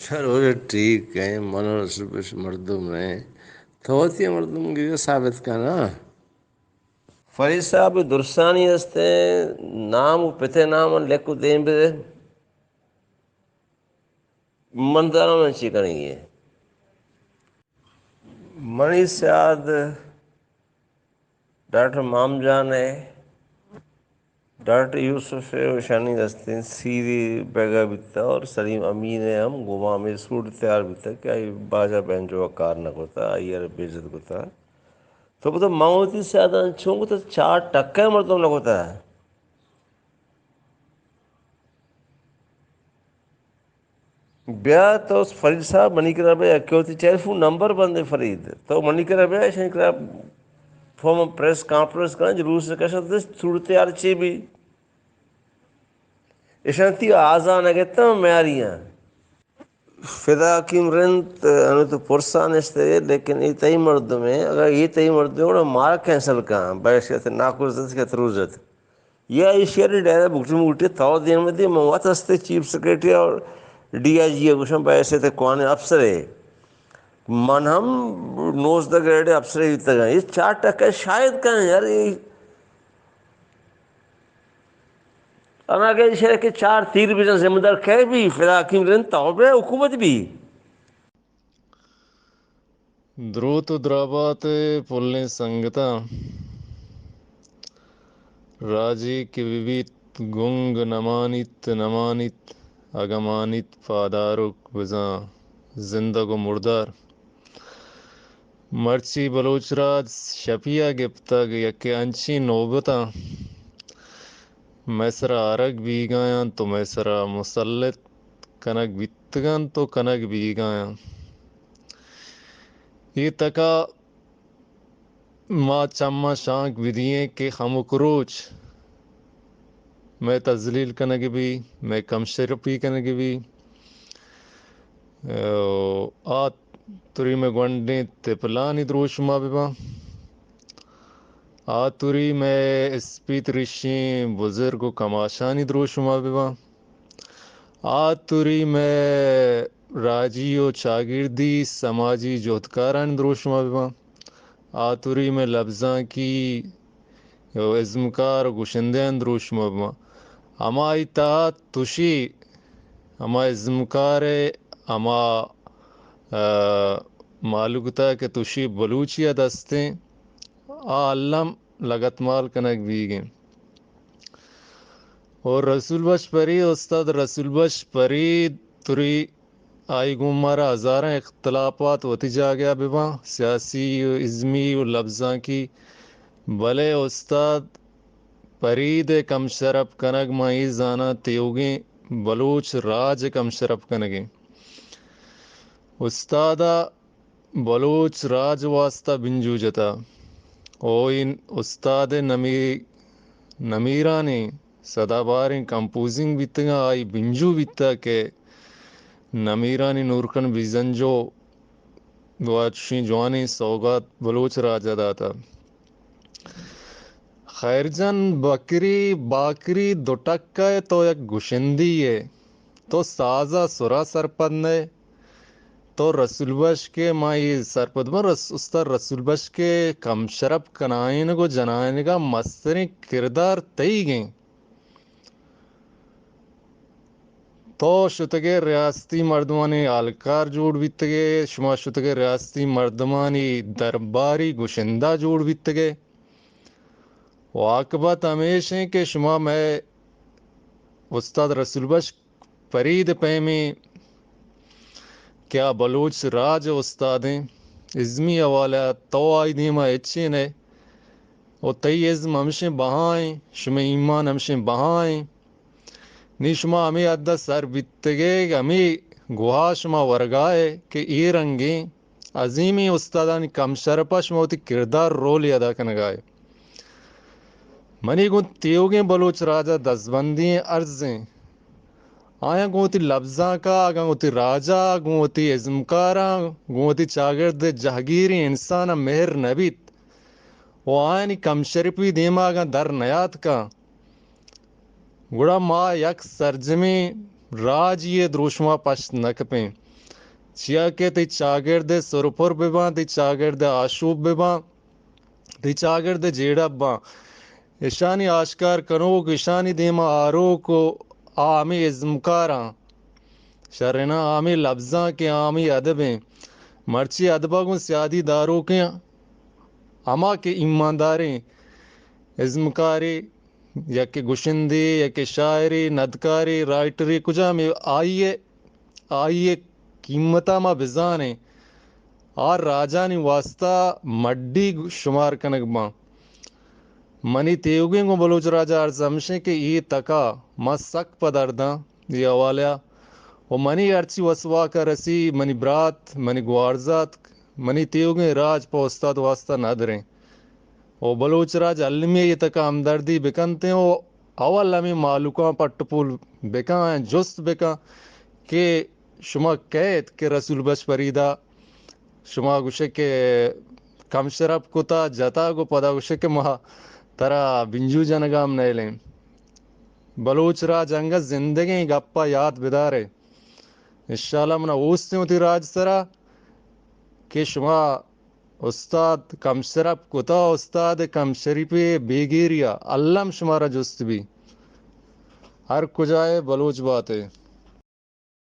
چلو، ٹھیک ہے، من رسول بخش مردم ہے، تو وتی مردم گریو ثابت کنا۔ فرید صاحب درستانی ہستے، نام و پتے نام لکھ و دیم بدے۔ من دارا من چی کنگی ہے۔ منی سیاد ڈاکٹر مام جان ہے، ڈاکٹر یوسف ہے، و شانی دستیں سیری بیگا بیتا اور سلیم امین ہے ہم گماں ہمیں سوٹ تیار بیتا کہ آئی باجا بینجو کار نہ کوتا، آئی ار بے عزت کوتا۔ تو بتا من وتی سیادان چون کوتا، چار ٹکے مردم نہ کوتا۔ بیا تو فرید صاحب منی کرا بیا، کہ وتی ٹیلیفون نمبر بندے فرید، تو منی کرا بیا، اشانی کرا فارم پریس کانفرنس کنا، جلوس کشا، صورتحال چی بی؟ اشان تی آزان گتا میاریاں۔ فدا حکیم رند، انو تو پرسان اشتے، لیکن یہ تئی مردم ہے، اگر یہ تئی مردم ہے، گڑا مارا کینسل کن، بایش کہتے ناکوزت کہتے روزت۔ یا ایشی ءَ ڈائریکٹ بگٹی مگٹی تو دیم دی، من وت ہستے چیف سیکرٹری اور ڈی آئی جی ءَ گوشاں، بھائی ایسے تے کوانیں افسرے، من ہم نوزدہ گریڈ افسرے بیتگاں۔ یہ چار ٹکے شاید کن یار، یہ انا کہ ایشی کہ چار تیر بجن ذمہ دار کئے بی؟ فدا حکیم رند تو بے، حکومت بی۔ دروت ءُ درابات ءِ پلیں سنگتاں، راجے کہ بہ بیت گنگ نہ مانیت، نہ مانیت، اگاں مانیت پاداروک بزاں زندگ ءُ مردار۔ مرچی بلوچ راج شپی ءَ گپتگ، یکے انچیں نوبتاں مئے سرا آرگ بیگایاں تو مئے سرا مسلط کنگ بیتگاں تو کنگ بیگایاں۔ اے تکا ما چماں شانک بدییں کہ ہمک روچ مئے تذلیل کنگ بی، مئے کم شرپی کنگ بی۔ آ توری مئے گونڈیں تپلانی دروشما بباں۔ آ توری مئے اسپیت ریشیں بزرگ ءُ کماشانی دروشما بباں۔ آ توری مئے راجی ءُ چاگردی سماجی جہدکارانی دروشما بباں۔ آ توری مئے لبزانکی ءُ ازمکار ءُ گشندہانی دروشما بباں۔ ہمائی تہا تشی ہما ازمکار ءِ ہما، آ، مہلوک تہا کہ تشی بلوچی ءَ دستیں، آ الم لگتمال کنگ بیگیں۔ اور رسول بخش پری، استاد رسول بخش پری، توری آئی گوں مارا ہزاراں اختلافات وتی جاگہ ءَ بباں، سیاسی ءُ ازمی ءُ لبزانکی، بلے استاد پرید ءِ کم شرپ کنگ، ما اے زاناں تیوگیں بلوچ راج ءِ کم شرپ کنگیں۔ استاد ءَ بلوچ راج واسطہ بنجو جتا۔ او این استاد نمی-، نمیرانیں سداباریں کمپوزنگ بیتگاں، آئی بنجو بیتا کہ نمیرانی نورکن بیزنجو دعا چشیں جوانیں سوگات بلوچ راجا داتا۔ خیر جان بکری باکری دو ٹکا ئے، تو یک گشندی ئے، تو سازا سرا سرپد نئے۔ تو رسول بخش کہ ما اے سرپد بن، رس-، استاد رسول بخش کہ کم شرپ کنائینگ ءُ جنائینگ ءَ مستریں کردار تئیگیں۔ تو شتگے ریاستی مردمانی ہالکار جوڑ بیتگے، شما شتگے ریاستی مردمانی درباری گشندہ جوڑ بیتگے۔ و عاقبت ہمیش ایں کہ شما مئے استاد رسول بخش پرید پیمیں کہ آ بلوچ راج ءِ استادیں، ازمی حوالہ ءَ تو آئی دیما ہچے نئے۔ و تئی ازم ہمشیں بہائیں، شمئے ایمان ہمشیں بہائیں۔ نی شما ہمے حد ءَ سر بیتگے، ہمے گوہا شما ورگائے کہ اے رنگیں عظیمیں استادانی کم شرپا شما وتی کردار رولے ادا کنگائے۔ منی گوں تیوگیں بلوچ راجا دزبندی ایں، عرض ایں۔ آیاں گوں وتی لبزانکا، اگاں وتی راجا، گوں وتی ازمکاراں، گوں وتی چاگرد جہگیریں انسانا مہر نہ بیت و آیانی کم شرپی دیما اگاں در نیاتکاں، گڑا ما یک سرجمیں راجی ءِ دروشما پشت نہ کپیں۔ چیا کہ تئی چاگرد ءِ سرپر بہ باں، تئی چاگرد ءِ آشوب بہ باں، تئی چاگرد ءِ جیڑہ باں، اشانی آشکار کنوک، اشانی دیما آروک ءُ آ ہمے ازمکاراں، شریناں آ ہمے لبزاں کہ آ ہمے ادبیں۔ مرچی ادب ءَ گوں سیادی داروکیں ہما کہ ایمانداریں ازمکارے، یا کہ گشندے، یا کہ شاعرے، ندکارے، رائٹرے، کجامے، آئی ءِ، آئی ءِ قیمت ءَ ما بزانیں، آ راجانی واسطہ مڈی شمار کنگ باں۔ منی تیوگیں گوں بلوچ راج ءَ عرض ہمشیں کہ اے تک ءَ ما سک پدرداں اے حوالہ ءَ، ءُ منی ہرچی وسواک ءَ رسی، منی برات، منی گوارزاتک، منی تیوگیں راج پہ استاد واسطہ ندریں۔ ءُ بلوچ راج المی ءَ اے تک ءَ ہمدردی بکنتیں ءُ اول ہمے مہلوکاں پٹ ءُ پول بکن، جست بکن کہ شما کئے ات کہ رسول بخش فریدا شما گوشے کہ کم شرپ کتا، جتا، گوں پدا گوشے کہ ما ترا بنجو جنگا ہم نیلیں۔ بلوچ راج انگت زندگیں، گپا یات بدارے۔ انشاءاللہ منا اوستیں وتی راج سرا کہ شما استاد کم شرپ کتا، استاد کم شریفے بیگیریا، الم شمارا جست بی۔ ہر کجائے بلوچ باتے۔